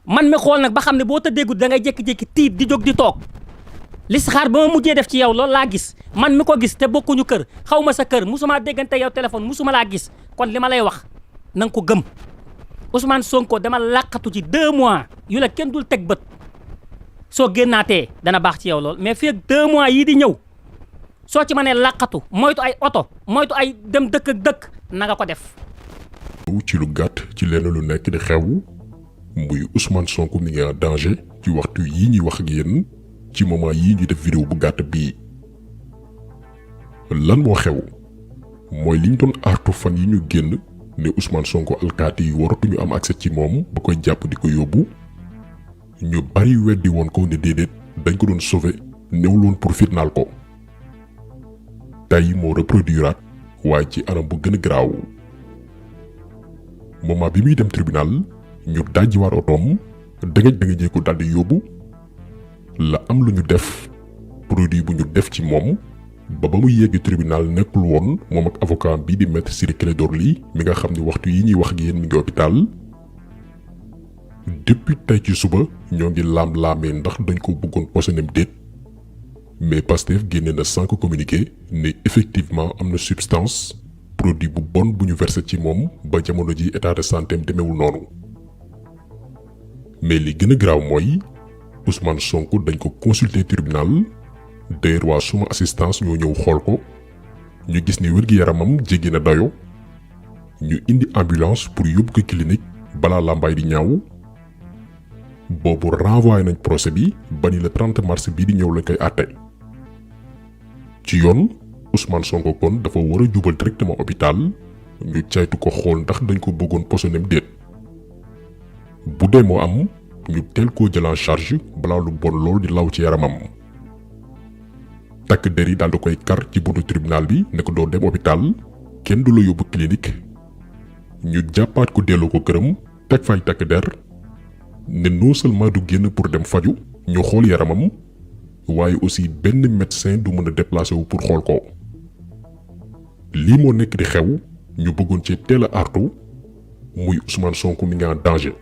man mi xool nag ba xam ne boo tëddee guddi da ngay jékki-jékki tiit di jóg di toog listixaar ba ma mujjee def ci yow loolu laa gis man mi ko gis te bokkuñu kër xaw ma sa kër musuma déggante yow téléphone musuma laa gis kon li ma lay wax na nga ko gëm Ousmane Sonko dama làqatu ci 2 mois yu la kenn dul teg bët soo génnaatee dana baax ci yow lool mais fii ak 2 mois yii di ñëw soo ci mënee làqatu moytu ay oto moytu ay dem dëkk ak dëkk na nga ko def. ci lu gàtt ci lenn lu nekk di xew muy Ousmane Sonko mi ngi en danger ci waxtu yii ñuy wax ak yéen ci moment yii ñu def vidéo bu gàtt bii lan moo xew mooy liñ doon artu fan yi ñu génn ne Ousmane Sonko alkaati yi waratuñu am accès ci moom ba koy jàpp di ko yóbbu ñu bari weddi woon ko ne déedéet dañ ko doon sauver néewul woon pour fitnaal ko tey moo reproduiraat waaye ci anam bu gën a garaaw moment bi muy dem tribunal ñu dajjiwaat otoom dangay ko daldi yóbbu la am lu ñu def produit bu ñu def ci moom ba muy yegg tribunal nekkul woon moom ak avocat bii di maître Ciré Clédor Ly mi nga xam ni waxtu yi ñuy wax ak yéen mi ngi hôpital depuis tey ci suba ñoo ngi laam-laamee ndax dañ ko bëggoon poisonné déet mais Pastef génne na 5 communiqué ne effectivement am na substance produit bu bon bu ñu versé ci moom ba jamono ji état de santé am demeewul noonu mais li gën a garaaw mooy Ousmane Sonko dañ ko consulter tribunal d'ailleurs waa suma assistance ñoo ñëw xool ko ñu gis ni wér-gi-yaramam jéggi na dayo ñu indi ambulance pour yóbbu ko clinique balaa làmbaay di ñaaw boobu renvoyé nañ procès bi ba ni le 30 mars bii di ñëw lañ koy àtte ci yoon Ousmane Sonko kon dafa war a jubal directement hôpital ñu caytu ko xool ndax dañ ko bëggoon poisonné déet bu dee moo am ñu teel koo jël en charge balaa lu bon lool di law ci yaramam takk der yi daal di koy kar ci buntu tribunal bi ne ko doo dem hôpital kenn du la yóbbu clinique ñu jàppaat ko delloo ko këram teg fay takk der ne non seulement du génn pour dem faju ñu xool yaramam waaye aussi benn médecin du mën a déplacé wu pour xool ko lii moo nekk di xew ñu bëggoon ci teel a artu muy Ousmane Sonko mi ngi en danger.